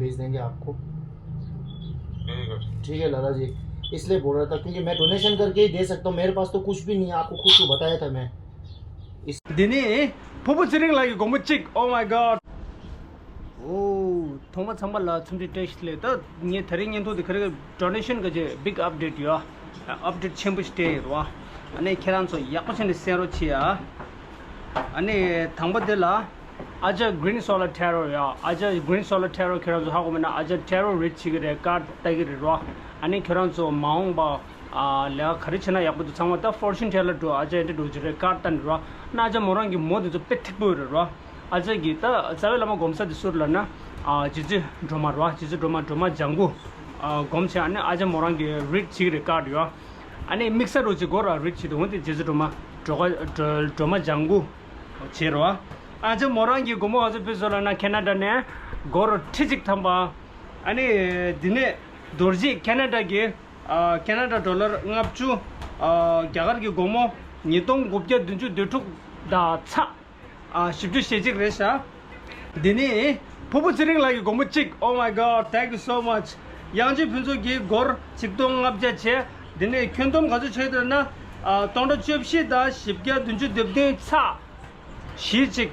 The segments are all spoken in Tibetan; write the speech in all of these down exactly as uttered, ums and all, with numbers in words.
भेज देंगे आपको। ठीक है। ठीक है लाला जी, इसलिए बोल रहा था क्योंकि मैं डोनेशन करके ही दे सकता हूँ, मेरे पास तो कुछ भी नहीं है, आपको खुद को बताया था मैं। इस འདི་ནི་ཕུར་བུ་ཚེ་རིང་ལགས་ཀྱི་སྒོར་མོ་གཅིག Oh my god. ཨོ། ཐོག་མ་ཚང་མ་ལ་འཚམས་འདྲི་བཀྲ་ཤིས་བདེ་ལེགས། ད་ངས་དེ་རིང་བརྙན་ཐུང་འདི་ག་རེ་ཌོ་ནེ་ཤན་གི་ཅིག་བིག་ཨབ་ཌེཊ་ཡོད། ཨབ་ཌེཊ་ཆེན་པོ་ཞིག་སྤྲད་ཡོད་རེད་བ། ཨ་ནི་ཁྱེད་རང་ཚོ་ཡག་པོ་བྱས་ནས་གསན་རོགས་བྱེད་ཡ། ཨ་ནི་དང་པོ་དེ་ལ་ཨ་ཅག་Green Solar Tarot ཡ། ཨ་ཅག་Green Solar Tarot ཁྱེད་རང་ཚོ་ཧ་གོ་མེད་ན་ཨ་ཅག་ཊེ་རོ་རིཌ་བྱེད་ཀྱི་རེད། ཀར་ཌ་ལྟ་གི་རེད་རོ། ཨ་ནི་ཁྱེད་རང་ཚོ་མ་འོངས་པ་ཨ་ལས་ཀ་ག་རེ་བྱེད་ན་ཡག་པོ་འདུག་ཚང་མ་ད་ཕོར་ཆུན་ཊེ་ལར་འགྲོ། ཨ་ཅག་འདི་འགྲོ་ཅི་རེད། ཀར་ཌ་ལྟ་ནི་རོ། ན་ཨ་ཅག་མོ་རང་གི་མོ་འདི་ཚོ་དཔེ་ཐིག་པོ་ཡོད་རེད་རོ། ཨ་ཅག་གི་ད་རྩ་བའི་བླ་མ་སྒོམ་ས་དེ་སུ་རེད་ལབ་ན་ཨ་རྗེ་བཙུན་སྒྲོལ་མ་རོ། རྗེ་བཙུན་སྒྲོལ་མ་སྒྲོལ་མ་ལྗང་གུ་ཨ་སྒོམ་བྱས། ཨ་ནི་ཨ་ཅག་མོ་རང་གི་རིཌ་བྱེད་ཀྱི་རེད། ཀར་ཌ་ཡོ། ཨ་ནི་དམིགས་བསལ་རོ་ཅིག་སྒོར་ར་རིཌ་བྱེད་དུ་འོང་དེ་རྗེ་བཙུན་སྒྲོལ་མ་སྒྲོལ་མ་སྒྲོལ་མ་ལྗང་གུ་བྱེད་རོ། ཨ་ཅག་མོ་རང་གི་སྒོར་མོ་ག་ཚོད་ཕུལ་སོང་ལབ་ན་ཁེ་ན་ཌ་ནས་སྒོར་ཁྲི་གཅིག་ཐམ་པ། ཨ་ནི་འདི་ནས་རྡོ་རྗེ་ཁེ་ན་ཌ་གི་ཨ་ཁེ་ན་ཌ་ཌོ་ལར་ལྔ་བཅུ། ཨ་རྒྱ་གར་གྱི་སྒོར་མོ་ཉིས་སྟོང་དགུ་བརྒྱ་བདུན་ཅུ་དོན་དྲུག་དང་ཚེག་ཨ་བཞི་བཅུ་ཞེ་གཅིག་རེད་ཤག་འདི་ནི་ཕུར་བུ་ཚེ་རིང་ལགས་ཀྱི་སྒོར་མོ་གཅིག Oh my god, thank you so much. དབྱངས་ཅན་ཕུན་ཚོགས་ཀྱིས་སྒོར་ཆིག་སྟོང་ལྔ་བརྒྱ་བྱས། འདི་ནས་ཁྱོན་བསྡོམས་ག་ཚོད་ཆགས་འདུག་ན་ཨ་སྟོང་ཕྲག་བཅུ་བཞི་དང་བཞི་བརྒྱ་བདུན་ཅུ་དོན་བདུན་ཚེག་བཞི་གཅིག་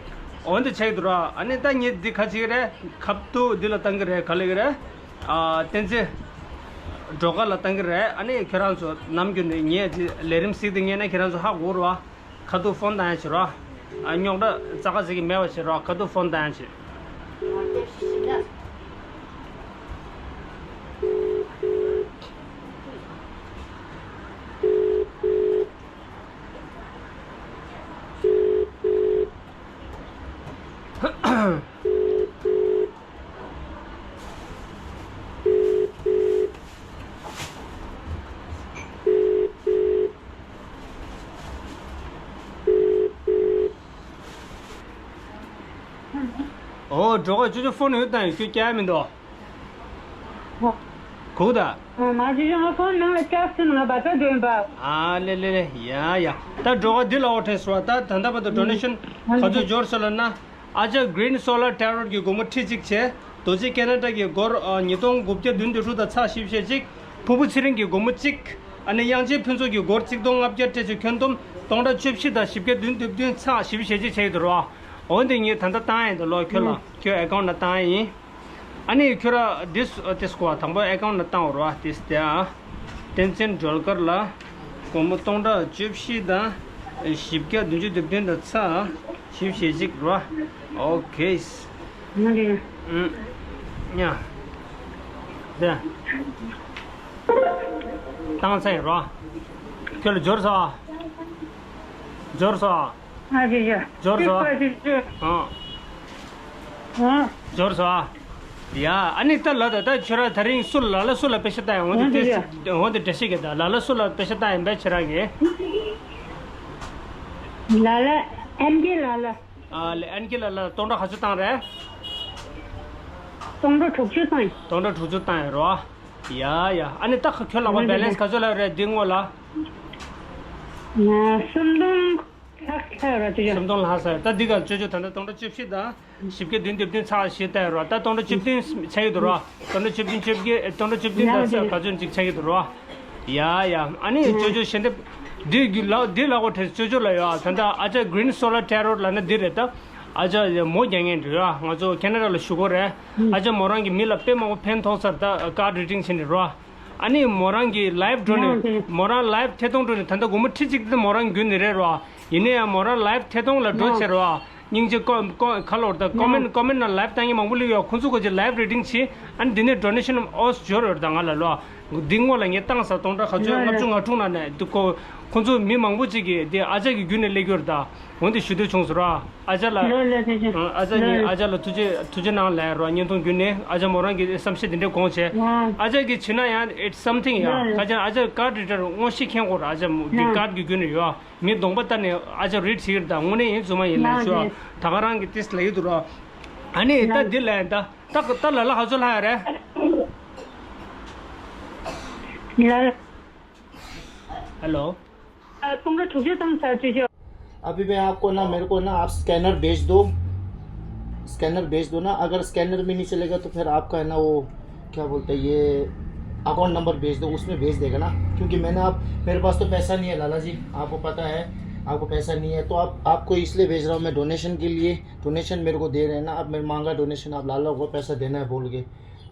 འོ་འདི་ཆགས་འདུག་ར། ཨ་ནི་ད་ངས་འདི་ག་བྱེད་ཀྱི་རེད། ཁབ་ཏུ་འདི་ལ་བཏང་གི་རེད། ག་ལབ་ཀྱི་རེད། ཨ་བསྟན་འཛིན་སྒྲོལ་དཀར་ལ་བཏང་གི་རེད། ཨ་ནི་ཁྱོད་རང་ཚོ་ནམ་རྒྱུན་ནས་ངས་འདི་ལས་རིམ་གཟིགས་ཏེ་ཉན་ན་ཁྱོད་རང་ཚོ་ཧ་གོ་ར། ཁ་ཐུག་ཕོན་བཏང་ཡ་བྱེད་རོགས། ཨ་རྙོག་དྲ་རྩ་ཁ་ཟིག་གི་མེད་པ་བྱེད་རོགས། ཁ་ཐུག་ཕོན་བཏང་ཡ་བྱེད། ཨོ་འགྲོ་ག་ཅོ་ཅོ་ཕོན་ཡོད་དང་ཁྱོད་སྐྱེལ་མི་འདུག་གུག་ད། ང་ཅོ་ཅོ་ང་ཕོན་ནང་ལ་བཅར་སོང་། ང་བ་ཚ་འདོན་པ། ཨ་ལེ་ལེ་ལེ། ཡ་ཡ། ད་འགྲོ་ག་འདི་ལ་འོ་ཁྲེས་ར། ད་ད་ལྟ་བར་དུ་ཌོ་ནེ་ཤན་ག་ཚོད་འབྱོར་སོང་ལབ་ན། ཨ་ཅག་Green Solar Tarot གི་སྒོར་མོ་ཁྲི་གཅིག་བྱས། རྡོ་རྗེ་ཁེ་ན་ཌ་གི་སྒོར་ཨ་ཉིས་སྟོང་དགུ་བརྒྱ་བདུན་ཅུ་དྲུག་དང་ཚེག་བཞི་བཅུ་ཞེ་གཅིག་ཕུར་བུ་ཚེ་རིང་གི་སྒོར་མོ་གཅིག་ཨ་ནི་དབྱངས་ཅན་ཕུན་ཚོགས་ཀྱི་སྒོར་ཆིག་སྟོང་ལྔ་བརྒྱ་སྤྲད་བྱས་ཁྱོན་བསྡོམས་སྟོང་ཕྲག་བཅུ་བཞི་དང་བཞི་བརྒྱ་བདུན་དོན་བདུན་ཚེག་བཞི་བཅུ་ཞེ་གཅིག་ཆགས་ཀྱི་འདུག་ར། འོ་འདི་ངས་ད་ལྟ་བཏང་ཡིན་འདུག་ལོ། ཁྱོད་ལ་ཁྱོད་ཨེ་ཀའུན་ཊ་ལ་བཏང་ཡིན། ཨ་ནི་ཁྱོད་ར་ཏིས་ཏིས་ཀོ་དང་པོ་ཨེ་ཀའུན་ཊ་ལ་བཏང་བ་ར། ཏིས་ཏེ་ཨ། བསྟན་འཛིན་སྒྲོལ་དཀར་ལ་སྒོར་མོ་སྟོང་ཕྲག་བཅུ་བཞི་དང་བཞི་བརྒྱ་བདུན་ཅུ་དོན་བདུན་དང་ཚེག་བཞི་བཅུ་ཞེ་གཅིག་ར། ཨོ་ཁེ། ང་རེད། ཨུམ། ཡ། དེ། བཏང་ཚར་ཡིན་ར། ཁྱོད་ལ་འབྱོར་སོང་། འབྱོར་སོང་། ཨ་ཅེ་ཅེ། འབྱོར་སོང་། ཅེ་ཅེ། ཨ། ཨ། འབྱོར་སོང་། ཡ། ཨ་ནི་ད་ལ་ད་ད་ཁྱོད་ར་ད་རིང་སུ་ལ་ལ་སུ་ལ་པེ་ཤ་བཏང་ཡོང་། འོ་འདི་ཨ་ཅེ་ཅེ། འོ་འདི་འདྲ་ཞིག་གི་ད་ལ་ལ་སུ་ལ་པེ་ཤ་བཏང་ཡིན་པས་ཁྱེད་རང་གིས། ལ་ལ་ཨན་ཀི་ལ་ལ། ཨ་ལེ་ཨན་ཀི་ལ་ལ་སྟོང་ཕྲག་ག་ཚོད་བཏང་རེད། སྟོང་ཕྲག་དྲུག་ཅུ་བཏང་ཡིན། སྟོང་ཕྲག་དྲུག་ཅུ་བཏང་ཡིན་རོ། ཡ་ཡ། ཨ་ནི་ད་ཁ་ཁྱོད་ལག་པ་ཨ་ལེ་བེ་ལེན་སི་ག་ཚོད་ལ་རེད་འདི་སྔོན་ལ། ང་སུམ་སྟོང་ལྷག་ཚར་ར་དེ། སུམ་སྟོང་ལྷག་ཚར། ད་འདི་ག་ཅོ་ཅོ་ད་ལྟ་སྟོང་ཕྲག་བཅུ་བཞི་དང་བཞི་བརྒྱ་བདུན་དོན་བདུན་ཚེག་བཞི་བཏང་ཡིན་རོ། ད་སྟོང་ཕྲག་བཅུ་བདུན་ཆགས་ཀྱི་འདུག་རོ། སྟོང་ཕྲག་བཅུ་བདུན་བཅོ་བརྒྱད་སྟོང་ཕྲག་བཅུ་བདུན་དང་ཚེག་ག་ཚོད་ཅིག་ཆགས་ཀྱི་འདུག་རོ། ཡ་ཡ། ཨ་ནི་ཅོ་ཅོ་ཞལ་འདེབས་འདི་གི་ལག་འདི་ལག་པ་དྲེས་ཅོ་ཅོ་ལ་ཡོད། ཨ་ད་ལྟ་ཨ་ཅག་Green Solar Tarot ལབ་ན་འདི་རེད་ད། ཨ་ཅག་མོ་རྒྱག་མཁན་འདྲ་ཡོད། ང་ཚོ་ཁེ་ན་ཌ་ལ་བཞུགས་སྒོ་རེད། ཨ་ཅག་མོ་རང་གི་མི་ལ་དཔེ་མང་པོ་ཕན་ཐོགས་ཚར། ད་ཀར་ཌ་རི་ཌིང་བྱས་ནས་རོ། ཨ་ནི་མོ་རང་གི་ལའིབ་འགྲོ་ནས་མོ་རང་ལའིབ་ཐད་གཏོང་འགྲོ་ནས་ད་ལྟ་སྒོར་མོ་ཁྲི་གཅིག་དེ་མོ་རང་བརྒྱུད་ནས་རེད་རོ། ཡིན་ན་ཡང་མོ་རང་ལའིབ་ཐད་གཏོང་ལ་འགྲོ་བྱས་རོ། སྙིང་རྗེ་ཀོ་ཀོ་ཁ་ལོར་དང་ཀོ་མེན་ཊི་ཀོ་མེན་ཊི་ནང་ལའིབ་བཏང་མཁན་མང་པོ་སླེབས་ཡོད། ཁོང་ཚོ་གོ་ཅི་ལའིབ་རི་ཌིང་བྱེད། ཨ་ནི་འདི་ནས་ཌོ་ནེ་ཤན་ཨོས་འབྱོར་ཡོད་ད་ང་ལ་ལོ། འདི་སྔོན་ལ་ངས་བཏང་ས་སྟོང་ཕྲག་ག་ཚོད་ལྔ་བཅུ་ང་དྲུག་ནང་ནས་འདི་ཁོ་ཁོང་ཚོ་མི་མང་པོ་ཅིག་གིས་འདི་ཨ་ཅག་གི་བརྒྱུད་ནས་སླེབས་ཡོད་ད། འོན་ཏེ་ཞུ་འདོད་བྱུང་སོང་ར། ཨ་ཅག་ལ་ལོ་ལོ་ཐུགས་རྗེ་ཨ་ཅག་ལོ་གིས་ཨ་ཅག་ལ་ཐུགས་རྗེ་ཐུགས་རྗེ་གནང་ལབ་རོ། བརྙན་ཐུང་བརྒྱུད་ནས་ཨ་ཅག་མོ་རང་གི་བསམ་ཤེས་འདི་འདྲ་དགོངས་བྱས། ཨ་ཅག་གིས་བྱེད་ན་ཡང་it's something ཡ། ལོ་ལོ་ཁ་ཅན་ཨ་ཅག་ཀར་ཌ་རི་ཌར་དངོས་གཞི་མཁྱེན་དགོས་ར། ཨ་ཅག་འདི་ཀར་ཌ་གི་བརྒྱུད་ནས་ཡོད། མི་གདོང་པ་ལྟ་ནས་ཨ་ཅག་རིཌ་བྱེད་ཀྱི་རེད་ད། དངོས་གནས་ཡིན་རྫུན་མ་ཡིན་ལབ་ཤོག་ད་ག་རང་གི་ཏིས་ལ་ཡོད་དུ་རོ། ཨ་ནི་ད་འདི་ལ་ཡིན་ད། ད་ད་ལ་ལ་ག་ཚོད་ལྷག་ཡ་རེད། ལ་ལ། ཧེ་ལོ། ཨ་སྟོང་ཕྲག་དྲུག་ཅུ་བཏང་ཚར་ཅི་ཤོག अभी मैं आपको ना, मेरे को ना आप स्कैनर भेज दो। स्कैनर भेज दो ना। अगर स्कैनर में नहीं चलेगा तो फिर आपका है ना, वो क्या बोलते हैं, ये अकाउंट नंबर भेज दो, उसमें भेज देगा ना। क्योंकि मैंने आप, मेरे पास तो पैसा नहीं है लाला जी, आपको पता है, आपको पैसा नहीं है। तो आप, आपको इसलिए भेज रहा हूँ मैं, डोनेशन के लिए। डोनेशन मेरे को दे रहे हैं ना, आप मेरे मांगा डोनेशन, आप लाला को पैसा देना है बोल के,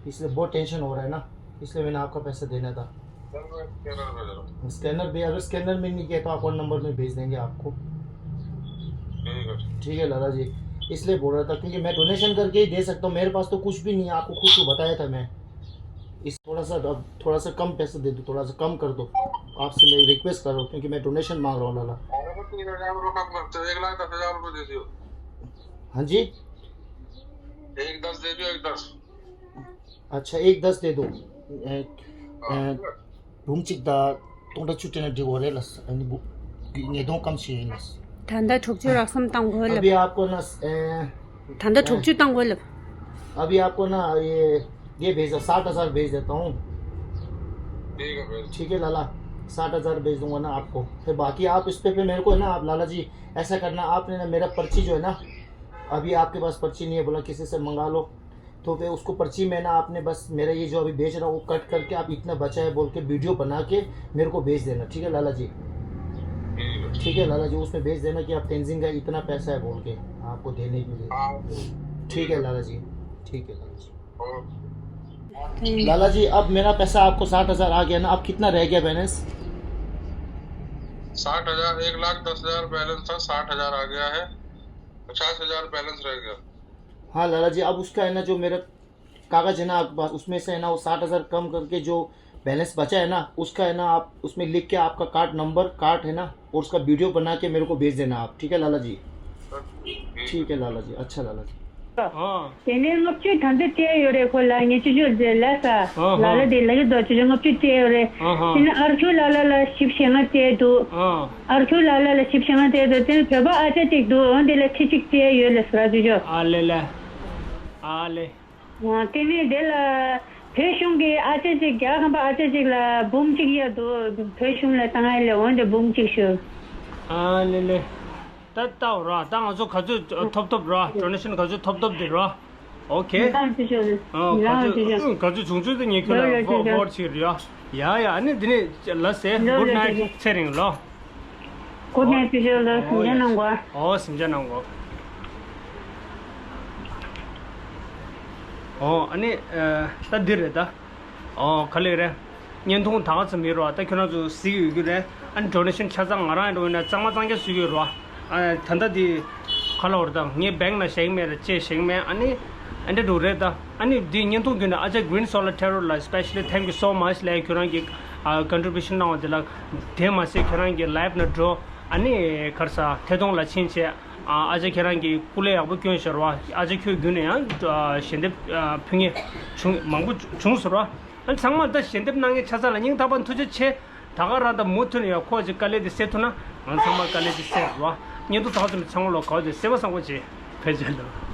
इसलिए बहुत टेंशन हो रहा है ना, इसलिए मैंने आपका पैसा देना था। स्कैनर भेज रहा हूँ। स्कैनर भी, अगर स्कैनर में नहीं किया तो अकाउंट नंबर में भेज देंगे आपको। ठीक है। ठीक है लाला जी, इसलिए बोल रहा था, क्योंकि मैं डोनेशन करके ही दे सकता हूँ, मेरे पास तो कुछ भी नहीं है, आपको खुद को बताया था मैं। इस थोड़ा सा, अब थोड़ा सा कम पैसे दे दो, थोड़ा सा कम कर दो, आपसे मैं रिक्वेस्ट कर रहा हूँ, क्योंकि मैं डोनेशन मांग रहा हूँ लाला। अरे, तो तीन हजार रुपये कम कर दो, एक लाख दस हजार रुपये दे दियो। हाँ जी। एक दस दे दियो, एक दस। अच्छा, एक दस दे दो। ए, ए, ཕུང་གཅིག་དང་སྟོང་ཕྲག་བཅུ་སྤྲད་ན་འགྲིག་གི་རེད་ལགས། ཨ་ནི་བུ་ཉེས་རྡུང་སྐམ་ཞིག་ཡིན་ལགས། ད་ལྟ་དྲུག་ཅུ་རག་ཙམ་བཏང་དགོས་ལབ། अभी आपको ना, ए, ད་ལྟ་དྲུག་ཅུ་བཏང་དགོས་ལབ། अभी आपको ना ये, ये भेज दो, साठ हजार भेज देता हूँ। ठीक है, भेज। ठीक है लाला, साठ हजार भेज दूंगा ना आपको। फिर बाकी आप इस पे, पे मेरे को है ना, आप लाला जी, ऐसा करना, आपने ना मेरा पर्ची जो है ना, अभी आपके पास पर्ची नहीं है, बोला किसी से मंगा लो, तो फिर उसको पर्ची में ना आपने बस मेरा ये जो अभी भेज रहा हूँ, वो कट करके आप इतना बचा है बोल के वीडियो बना के मेरे को भेज देना, ठीक है लाला जी? ठीक है। ठीक है लाला जी, उसमें भेज देना कि आप तेंजिंग का इतना पैसा है बोल के आपको देने के लिए। हाँ। ठीक है लाला जी, ठीक है लाला जी। लाला जी, अब मेरा पैसा आपको साठ हजार आ गया ना, अब कितना रह गया बैलेंस? साठ हजार, एक लाख दस हजार बैलेंस था, साठ हजार आ गया है, पचास हजार बैलेंस रह गया। हाँ लाला जी, अब उसका है ना, जो मेरा कागज है ना आपके पास, उसमें से है ना, वो साठ हजार कम करके जो बैलेंस बचा है ना, उसका है ना, आप उसमें लिख के आपका कार्ड नंबर, कार्ड है ना, और उसका वीडियो बना के मेरे को भेज देना आप, ठीक है लाला जी? ठीक है लाला जी, अच्छा लाला जी। ཨ། དེ་ནས་ལྔ་བཅུ་ད་ལྟ་སྤྲད་ཡོད་རེད། ཁོ་ལ་ཉེ་ཆུ་ཆུ་ཟེར་ལ་ས། ཨ་ཧ། ལ་ལ་དེ་ལ་གི་རྡོ་ཆུ་ཆུ་ལྔ་བཅུ་སྤྲད་ཡོད་རེད། ཨ་ཧ། དེ་ནས་ཨར་ཁྱུ་ལ་ལ་ལ་བཞི་བཅུ་ཞེ་ལྔ་སྤྲད་འདུག་ཨ། ཨར་ཁྱུ་ལ་ལ་ལ་བཞི་བཅུ་ཞེ་ལྔ་སྤྲད་འདུག་དེ་ནས་བོད་པ་ཨ་ཅག་ཅིག་འདུག་འོན་དེ་ལ་ཁྲི་གཅིག་སྤྲད་ཡོད་ལ་ས་ར་ཆུ་ཆུ། ཨ་ལེ་ལེ། ཨ་ལེ། ཨ། དེ་ནས་དེ་ལ་བོད་གཞུང་གི་ཨ་ཅག་ཅིག་རྒྱ་གར་ཁམས་པ་ཨ་ཅག་ཅིག་ལ་འབུམ་གཅིག་གཡར་འདུག་བོད་གཞུང་ལ་བཏང་ཡ་ལས་འོན་ཏེ་འབུམ་གཅིག་ཞུ། ཨ་ལེ་ལེ། ད་ལྟ་ར་ད་ང་ཚོ་ག་ཚོད་ཐོབ་ཐོབ་ར་ཌོ་ནེ་ཤན་ག་ཚོད་ཐོབ་ཐོབ་དེ་ར། ཨོ་ཁེ། ཨ་ག་ཚོད་ག་ཚོད་བྱུང་ཚུལ་དེ་ངས་ཁྱོད་ལ་ཧྥོར་ཌ་བྱེད་ར། ཡ་ཡ། ཨ་ནི་འདི་ནས་ལ་སེ་གུཌ་ནའིཊ་ཚེ་རིང་ལོ། གུཌ་ནའིཊ་ཕི་ཤོ་ལོ། སེམས་ཅན་ནང་གོ། ཨོ་སེམས་ཅན་ནང་གོ། ཨོ་ཨ་ནི་ད་འདི་རེད་ད། ཨོ་ག་ལེ་རེད། བརྙན་ཐུང་ད་ག་ཙམ་ཡོད་རོ། ད་ཁྱོད་རང་ཚོ་གཟིགས་ཡོད་ཀྱི་རེད། ཨ་ནི་ཌོ་ནེ་ཤན་ཆ་ཚང་ང་རང་ཡིན་འགྲོ་ན་གཙང་མ་གཙང་རྐྱང་བཟོ་གི་ཡོད་རོ། ཨ་ད་ལྟ་འདི་ག་ལ་བར་དང་ངས་བེང་ན་བཞེངས་མེད་ར་ཅེས་བཞེངས་མེད། ཨ་ནི་ཨ་འདྲ་འགྲོ་རེད་ད། ཨ་ནི་འདི་བརྙན་ཐུང་བརྒྱུད་ནས་ཨ་ཅག་Green Solar Terror ལ་specially thank you so much ལས་ཁྱོད་རང་གི་ཨ་contribution གནང་བ་དེ་ལ། དེ་མ་ཟད་ཁྱོད་རང་གི་live ན་འགྲོ། ཨ་ནི་གར་ས་ཐད་གཏོང་ལ་ཕྱིན་བྱས་ཨ་ཅག་ཁྱོད་རང་གི་སྐུ་ལས་ཡག་པོ་བསྐྱོན་ཤར་བ། ཨ་ཅག་ཁྱོད་བརྒྱུད་ནས་ཡང་ཞལ་འདེབས་ཕུལ་མཁན་བྱུང་མང་པོ་བྱུང་ཟེར་བ། ཨ་ནི་ཚང་མ་ད་ཞལ་འདེབས་གནང་མཁན་ཆ་ཚང་ལ་སྙིང་ཐག་པ་ཐུགས་རྗེ་ཆེ། ད་ག་རང་ད་མུ་མཐུད་ནས་ཡང་ཁོ་ཅིག་དཀའ་ལས་དེ་སེལ་ཐུབ་ན་ང་ཚང་མ་དཀའ་ལས་དེ་སེལ་རོགས། བརྙན་ཐུང་ད་ག་ཙམ་ཚང་མ་ལོ་ག་བ་དེ་སེལ་བ་བཟང་པོ་བྱེད་ཕལ་ཆེར་ལ།